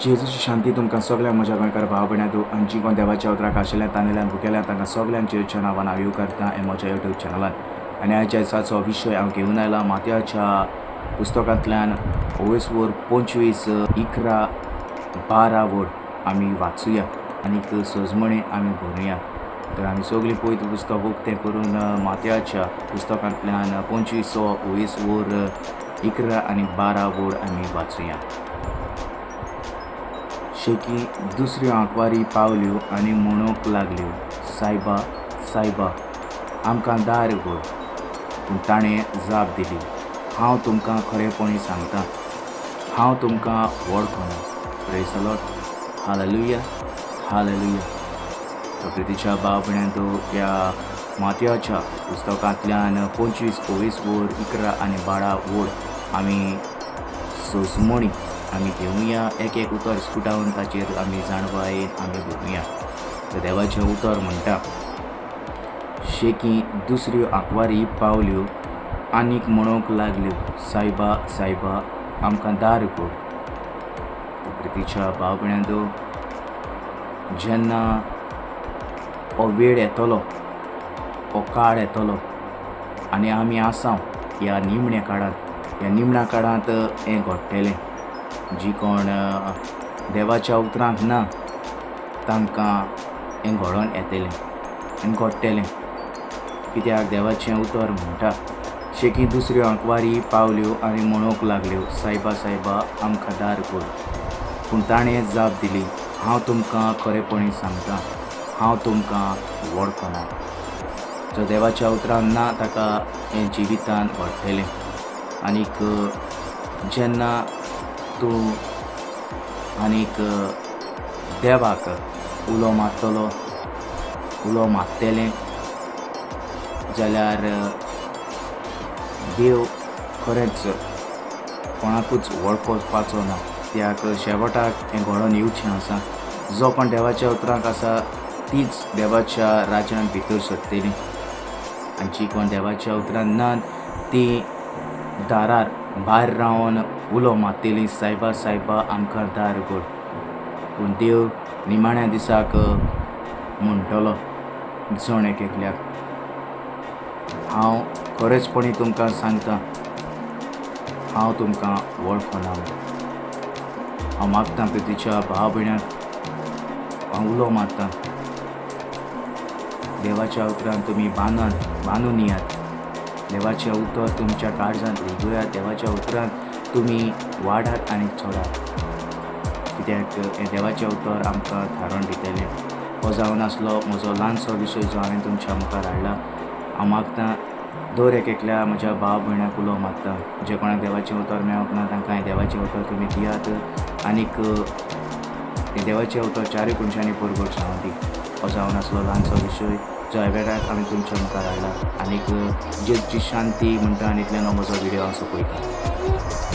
जेजूची शांती तुमकां सगळ्यांक म्हज्या गोंयकार भाव भयणां आनी जी कोण देवाच्या उतराक आशिल्ल्या तानेल्यान भुकेल्या तांकां सगळ्यांक जेजूच्या नांवान हांव येवकारतां हे म्हज्या युट्यूब चॅनलान. आनी आयच्या दिसाचो विशय हांव घेवन आयला मातयाच्या पुस्तकांतल्यान ओवेसवर 25 11 12 वड आमी वाचुया आनीक सजमणी आमी भरुया. तर आमी सगळीं पयत पुस्तक उक्तें करून मातयाच्या पुस्तकांतल्यान 25 ओवेसवर 11 आनी 12 वड आमी वाचुया. शेकी दुसऱ्यो आंकवारी पावल्यो आनी म्हणूंक लागल्यो, सायबा सायबा आमकां दार उगड. पूण ताणें जाप दिली, हांव तुमकां खरेपणी सांगता, हांव तुमकां वळखना. Praise the Lord, hallelujah, hallelujah. तर प्रितीच्या भाव भयणांनो, ह्या मातयाच्या पुस्तकांतल्यान 25 ओवीस वर 11 आनी 12 वड आमी सोजमणी आमी घेवया. एक एक उतर स्कुटावन ताचेर आमी जाणवायेन आमी भरुया. तर देवाचें उतर म्हणटा, शेकी दुसऱ्यो आंकवारी पावल्यो आनीक म्हणूंक लागल्यो, सायबा सायबा आमकां दार उगड. प्रितीच्या भाव भयणांनो, जेन्ना हो वेळ येतलो, हो काळ येतलो आनी आमी आसा ह्या निमण्या काळांत, ह्या निमण्या काळांत हें घडटलें. जी कोण देवाच्या उतरांक ना तांकां हें घडोवन येतलें आनी घडटलें. कित्याक देवाचें उतर म्हणटा, शेकी दुसऱ्यो आंकवारी पावल्यो आनी म्हणूंक लागल्यो, सायबा सायबा आमकां दार उगड. पूण ताणें जाप दिली, हांव तुमकां खरेपणी सांगता, हांव तुमकां वळखना. जो देवाच्या उतरान ना ताका हें जिवितान घडटलें. आनीक जेन्ना तूं आनीक देवाक उलो मारतलो, उलो मारतलें जाल्यार देव खरेंच कोणाकूच वळखुपाचो ना. कित्याक शेवटाक हें घडोवन येवचें आसा. जो कोण देवाच्या उतरांक आसा तीच देवाच्या राज्यांत भितर सरतली आनी जी कोण देवाच्या उतरान ना ती दारार भायर रावन उलो मारतली, सायबा सायबा आमकां दार उगड. पूण देव निमाण्या दिसाक म्हणटलो जण एक एकल्याक, हांव खरेंचपणी तुमकां सांगता, हांव तुमकां वळखना. हांव मागतां प्रितीच्या भाव भयणाक, हांव उलो मारतां, देवाच्या उतरान तुमी बांदून येयात. देवाचें उतर तुमच्या काळजांत रिगयात. देवाच्या उतरान तुमी वाडात आनी चडात. कित्याक हें देवाचें उतर आमकां थारोवन दितलें. हो जावन आसलो म्हजो ल्हानसो विशय जो हांवें तुमच्या मुखार हाडला. हांव मागतां दर एक एकल्या म्हज्या भाव भयणाक उलो मारता, जे कोणाक देवाचें उतर मेळोंक ना तांकां हें देवाचें उतर तुमी दियात आनीक हें देवाचें उतर चारूय कोनशांनी परगट जावं दी. हो जावन आसलो ल्हानसो विशय जो ह्या वेळार हांवें तुमच्या मुखार हाडला. आनीक जेजूची शांती म्हणटा आनी इतल्यान हो म्हजो विडियो हांव सोंपयता.